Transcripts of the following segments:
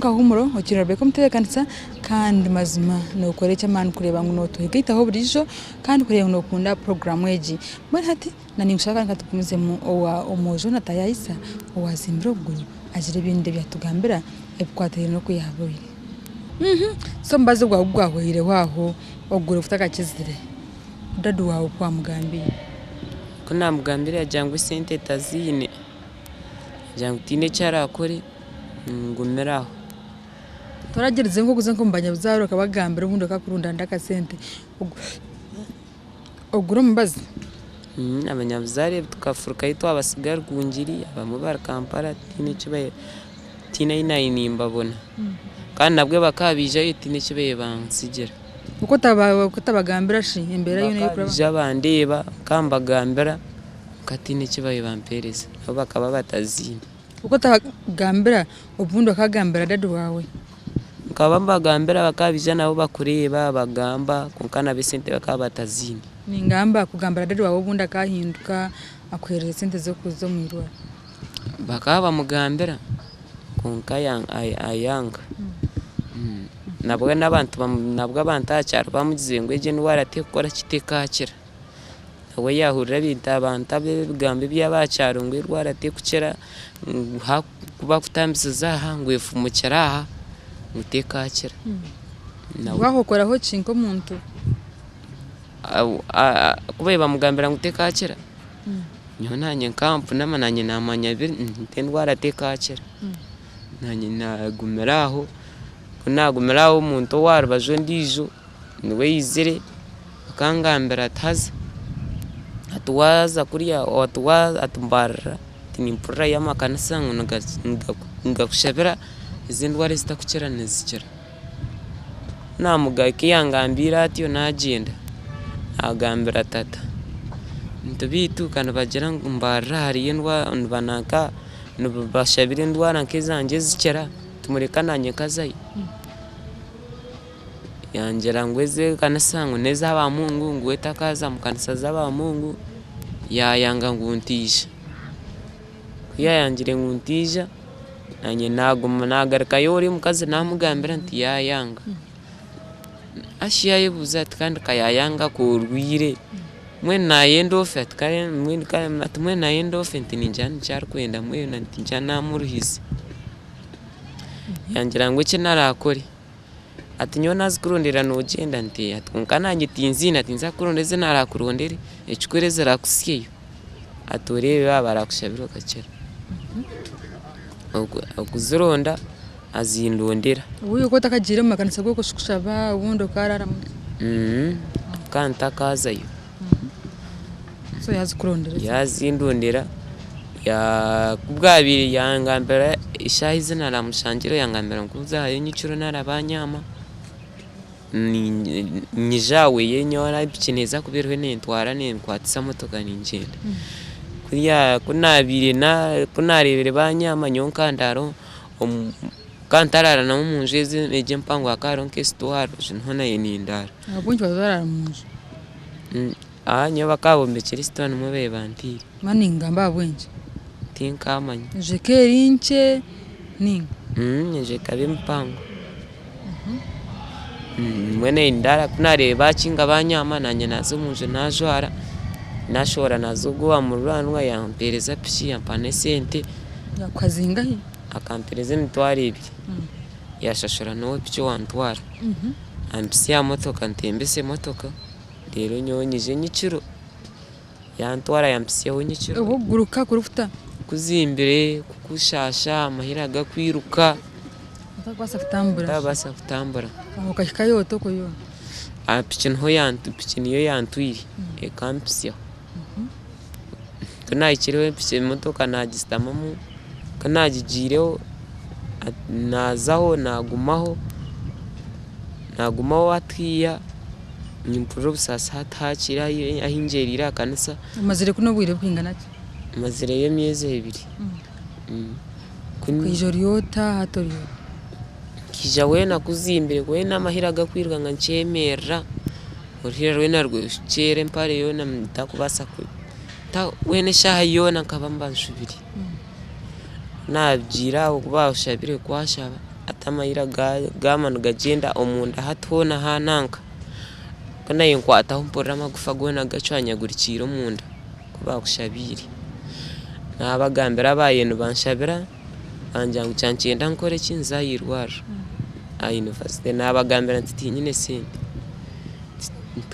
Kahuumuro okiri Rebecca omutebeekanisa kandi mazima nookora eky'amaani kureeba ngu nootwegaitaho buriijo kandi kureeba ngu nookunda puroguraamu egi. Mbwenu hati na ninkushaba kandi ka tugumizemu owa omwojo natayayisa owaazimbire okuguru agire ebindi ebi yaatugambira ebikwatiraine n'oku yaabaire. So omubazi gwawe ku gwahweireho aho okuguru kutakakizire, dadi waawe ku waamugambiire? Ku naamugambire yaagira ngu esente taziine, yaagira ngu tihaine eki araakore ngumire aho. Toragyerize nk'okuza nk'omu banyabuzaare okabagambira obundi okakurundanira akasente ogure omubazi? Abanyabuzaare tukafurukayo twabatsiga Rukungiri abamwe bari Kampala tihaine eki tihaine ahu naabaire nimbabona kandi nabwe bakaba baijayo tihaine eki baabaire nibantsigira. Ku otabagambira shi embeera yoona ei orikurabamu? Bakaba baija bandeeba nkaba mbagambira kwonka tihaine eki baabaire nibampeereza nabo bakaba bataziine. Ku otabagambira obundi okagambira dadi waawe? Nkaba mbagambira bakaba baija nabo bakureeba bagamba kwonka nabo esente bakaba bataziine. Ningamba kugambira dadi waawe obundi akahinduka akuheereza esente z'okuza omu irwariro. Bakaba bamugambira kwonka ayanga. Nabwo n'abantu nabwo abantu aha kyaro bamugizire ngu egi endwara terikukora ki tekaakira. Nawe yaahurira ebintu abantu ebigambo eby'aha kyaro ngu endwara terikukira ngu ku bakutambisiza aha ngu efumukire aha ngu tekaakira. Waaba okoraho ki nk'omuntu? Ku baabaire bamugambira ngu tekaakira, nyowe naanye nkanfunama naanye naamanya nti endwara tekaakira. Naanye naagumira aho, ku naagumire aho omuntu ow'aha rubaju ondiijo niwe yaizire akangambira ati haza ati waaza kuriya ati mbarira ati nimpurirayo amakanisa ngu nigakushabira ezi endwara ezitakukira nizikira. Ku yangambiire atyo naagyenda naagambira tata nti beitu ka nibagira ngu mbarira hariyo endwara nibashabira endwara nk'ezangye zikira timureka naanye nkazayo? Yangira ngu ez'ekanisa ngu n'ez'abamungu ngu we takaza mu kanisa z'abamungu yaayanga ngu ntaija. Ku yaayangire ngu ntaija naanye naaguma naagarukayo oriya omukazi naamugambira nti yaayanga. Hashi yaayebuuza ati kandi ka yaayanga ku orwaire mbwenu naayenda ofe ati kare ati mbwenu naayenda ofe nti ningira nikyo arikwenda mbwenu nti ningira naamuruhize. Yangira ngu eki naraakore. Ati nyowe naaza kukurondera noogyenda? Nti eeh. Ati kwonka naanye tinziine, ati ninza kukurondera ezi naarakurondere ekikuru eziraakuhitsyeyo, ati oreebe baaba baraakushabira okakira. Okuzironda azindondera. Obu okaba otakagiire omu makanisa g'okushaba obundi okaraaramu? Nkaba ntakazayo. So yaazikurondera? Yaazindondera, ku bwabaire yangambira eshaaha ezi naramushangireho yangambira ngu nzahayo nyekiro naraba nyaama, nyija aha weye nyowe piki neeza kuba eriho nentwara nenkwatisa motoka ningyenda. Ku naabaire ku naareebire banyaama nyowe nkandaara nkantaraara nabo omunju egi empango hakaba hariho nk'esitowa aha rubaju niho naabaire nindaara. Ahabw'enki waza oraara omunju? Aa nyowe bakaba bombekyire esitowa nimwo babaire banteire. Mbwenu ningamba ahabw'enki? Tinkamanya. Enju eka eri nkye ninga? Enju ekaba empango. Mbwenu nindaara ku naareeba baakinga banyaama naanye naaza omunju naajwara, naashohora naaza ogwo owa muriraanwa yampeereza piki yampa n'esente. Yaakuha zingahi? Akampeereza emitwaro ebiri, yaashashura n'owa piki owantwara, ampitsya aha motoka ntembesa emotoka. Reero nyowe nyije nyekiro, yantwara yampitsyaho nyekiro. Obwo okuguruka kurikuta? Kuzimbire, kukushaasha, amahira gakwiruka. Otakubaasa kutambura. Ntakubaasa kutambura. Aho okahikayo ota okwo yoona? Aha piki niho piki niyo yantwire ekampitsyaho. Ku naahikireho piki emotoka naagishutamamu, ku naagigiireho naazaho naagumaho, naagumaho hatiiya. Nimpurira obusaasi hati haakira ahu ngyereire aha kanisa. Omazire kunu obwire bwingana ki? Mazireyo emyezi ebiri. Okaija ori ota hati ori ota? Nkaija weena kuzimbire weena amahira gakwiruka nga nkyemerera, oruhira rwena rwekyeera empare yoona ntakubaasa weena eshaaha yoona nkaba mba nshubire. Ku naagiire aho ku baashabire twashaba. Hati amahira gaama nigagyenda omunda hati hoona haananka. Ku naabiire nkwataho mpurira amagufa goona gacwanyagurikiire omunda ku baakushabiire. Naabagambira abaabaire nibanshabira bangira ngu kyankyenda nkore ki nze aha irwariro aha yunivasite. Naabagambira nti tinyine sente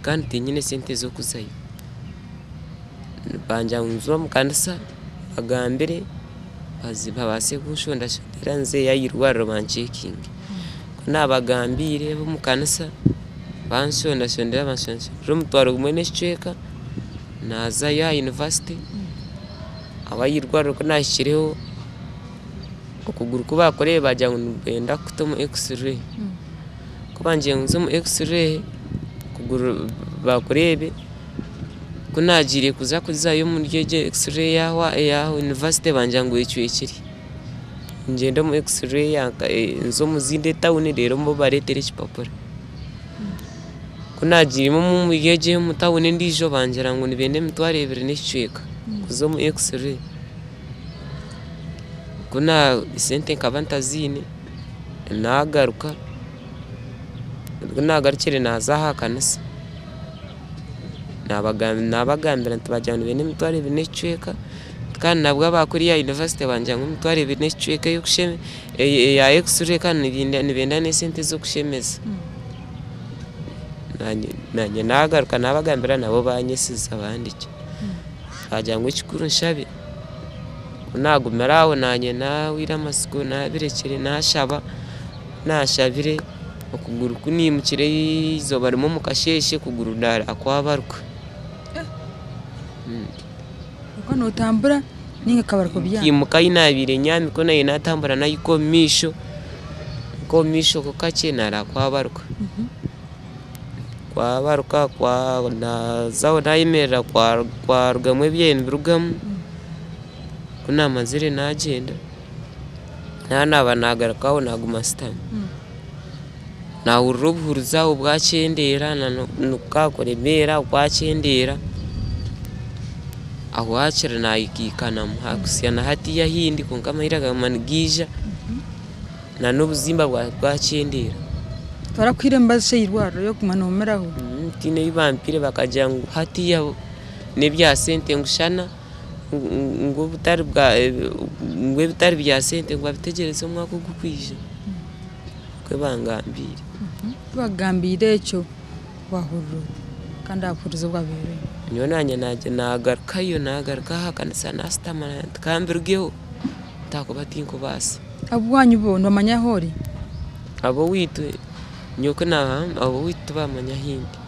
kandi tinyine sente z'okuzayo. Bangira ngu nze omu kanisa mbagambire babaase kunshondashondera nze aha irwariro bancekinge. Ku naabagambiire ab'omu kanisa banshondashondera banshondashondera omutwaro gumwe n'ekicweka naazayo aha yunivasite, aho aha irwariro ku naahikireho okuguru ku baakureeba baagira ngu nibenda kukuta omu x-ray. Ku bangire ngu nze omu x-ray okuguru bakureebe, ku naagiire kuza kuzayo omuri egyo x-ray ey'aha yunivasite bangira ngu ecwekire. Ngyende omu x-ray nze omu zindi etawuni reero bo bareetere ekipapura. Ku naagiiremu omuri egyo ey'omu tawuni endiijo bangira ngu nibenda emitwaro ebiri n'ekicweka kuza omu x-ray. Ku esente nkaba ntaziine naagaruka, ku naagarukire naaza aha kanisa naabagambira nti baagira ngu nibenda emitwaro ebiri n'ekicweka kandi nabwo aba kuriya yunivasite bangira ngu emitwaro ebiri n'ekicweka eya x-ray kandi nibenda n'esente z'okushemeza. Naanye naagaruka naabagambira nabo baanyesiza bandekya. Baagira ngu ekikuru nshabe. Ku naagumire aho naanye naahwaire amatsiko naabirekire naashaba, ku naashabire okuguru ku naimukire eizooba rimwe omu kasheeshe okuguru naareba kwabaruka. Okaba nootambura nainga okabaruka obyami? Nkiimuka ahi naabaire nyaami ku naabaire naatambura naahika omu maisho, mpika omu maisho kakye naareba kwabaruka. Kwabaruka naazaho naayemerera kwarugamu ebyabaire nibirugamu, ku naamazire naagyenda, naaba naagaruka aho naaguma nshutami, naahurira obuhurizi aho bwakyendeera bwakuremeera bwakyendeera, aho hakiri naikaikanamu kuhisya na hatiiya ahu ndi kwonka amahira gaguma nigaija. Na n'obuzimba bwakyendeera. Tibarakuhaire mibazi shi ey'eirwariro ey'okuguma noomiraho? Tihaine ei bampaire bakagira ngu hatiiya n'ebya sente ngu shana ngu ebitari bya sente ngu babitegyereze omwaka ogurikwija. Nikwo bangambiire. Ku bakugambiire ekyo waahurira ota? Kandi aha buhurizi obu bwabaire oine? Nyowe naanye naagarukayo naagaruka aha kanisa naashutama nti ka mbirugeho. Ntakuba tinkubaasa. Ab'owaanyu bo nibamanya ahu ori? Ab'owaitu nyowe ku naahamba ab'owaitu tibamanya ahu ndi.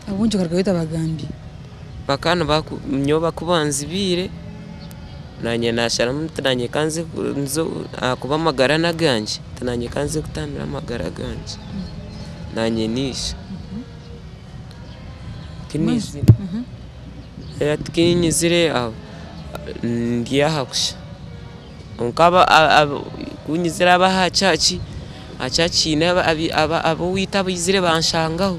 Ahabw'enki okarugayo otabagambiire? Bakaba nyowe bakubanzibiire naanye naasharamu nti naanye kanze nze ahakuba amagara n'agangye nti naanye kanze kutambira amagara gangye naanye naija. Tikinyizire ndi aha kusha kwonka ku nyizire ab'aha church, aha church haine ab'owaitu abaizire banshangaho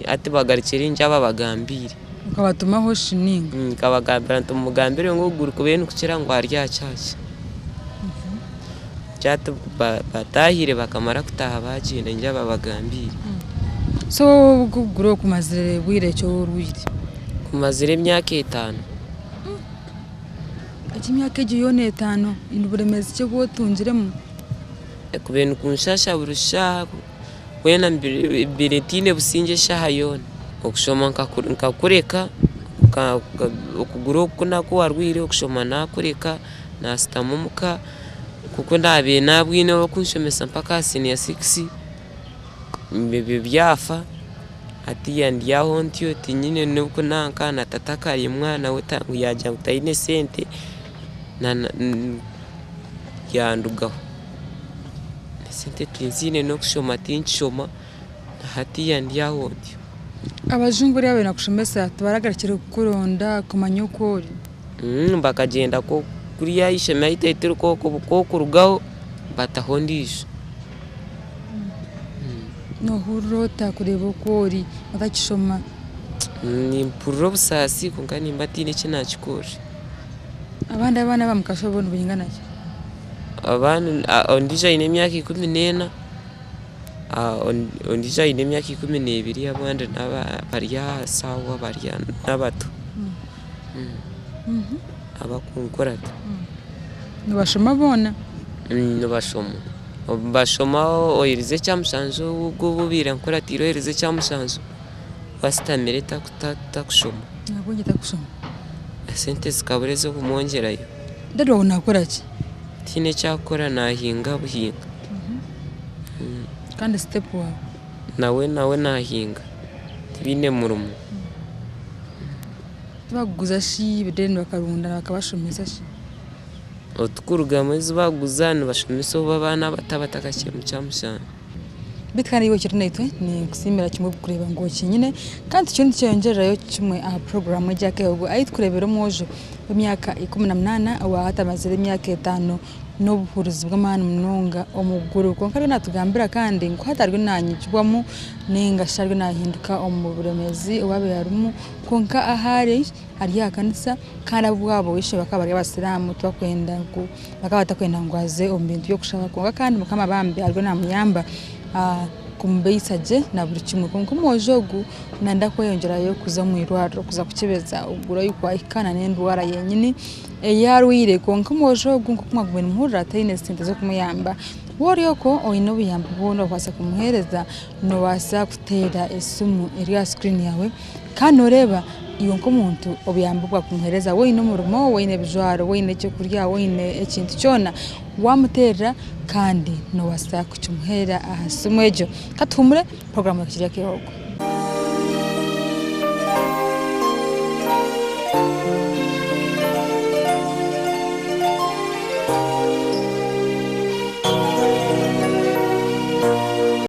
hati bagarukire ingye ababagambiire. Okabatumaho shi nainga? Nkabagambira nti mumugambire ngu ogu gurikubaire nikukira ngu ari aha church. Hati bataahire bakamara kutaaha baagyenda ingye ababagambiire. So ogu okuguru oku kumazire bwire ki orwaire? Kumazire emyaka etaano. Egi emyaka egyo yoona etaano ni buremeezi ki obu otungiremu? Kubaire nikunshasha buri shaaha weena mbaire ntaine busingye eshaaha yoona. Okushoma nkakureka, okuguru oku kunakuwarwaire okushoma nakureka naashutama omuka. Nk'oku naabaire naabwine ow'okunshomesa mpaka aha siniya sikisi, ebyo byafa, hatiiya ndi aho ntyo tinyine n'oku nanka na tata akaremwa nawe yaagira ngu taine sente yandugaho. Esente tinziine n'okushoma tinkishoma, na hatiiya ndi aho ntyo. Abajungu bariya ababaire nibakushomesa tibaragarukire kukuronda kumanya oku ori? Bakagyenda kuriya ah'eishomero ahu twaba turi kw'okurugaho bataho ondiijo. Noohurira ota kureeba oku ori otakishoma? Nimpurira obusaasi kwonka nimba ntaine eki naakikora. Abandi abaana aba mukashobo nibaingana ki? Abandi ondiijo aine emyaka 14, ondiijo aine emyaka 12 abandi bari aha saawa bari n'abato abakunkurata. Nibashoma boona? Nibashoma. Nibashoma oherize ekyamushanju ogu ou obaire nkuratiire oherize ekyamushanju we ashutamire takushoma. Ahabw'enki atakushoma? Esente zikabura ez'okumwongyerayo. Dadi waawe naakora ki? Tihaine eki arikukora naahinga buhinga. Kandi sitepu waawe? Nawe nawe naahinga tibaine murimo. Tibakuguza shi then bakarunda bakabashomesa shi? Otukurugamu ezi bakuguza nibashomesa obu abaana abato abatakahikire mu kyamushana. Beitu kandi iwe okiri naitwe ninkusiimira kimwe kureeba ngu okinyine kandi tukiriyo nitukyeyongyererayo kimwe aha puroguraamu egi Akeehogo ahu turikureebera omwojo w'emyaka 18 owaahati amazire emyaka etaano n'obuhurizi bw'amaani munonga omu guru kwonka ariyo naatugambira kandi ngu hati ariyo naanyigibwamu nainga shi ariyo naahinduka omu buremeezi obu abaire arimu kwonka ahu ari ari aha kanisa kandi ab'owaabo ishe bakaba bari abasiraamu tibakwenda ngu bakaba batakwenda ngu aze omu bintu by'okushaba kwonka kandi mukama bambi ariyo namuyamba kumubeisa gye na buri kimwe kwonka omwojo ogu nayenda kweyongyerayo kuza omu irwariro kuza kukyebeza ogura ahu kwahika nana endwara yenyini ei arwaire kwonka omwojo ogu nk'oku mwagumire nimuhurira taine sente z'okumuyamba waaba ori okwo oine obuyambi bwona orikubaasa kumuheereza noobaasa kuteera esimu eri aha sikirini yaawe Kandi nooreeba iwe nk'omuntu obuyambi obu bwakumuheereza waaba oine omurimo, waaba oine ebijwaro, waaba oine ekyokurya, waaba oine ekintu kyona, waamuteerera kandi noobaasa kukimuheera aha simu egyo. Ka tuhuumure, puroguraamu ekiri Akeehogo.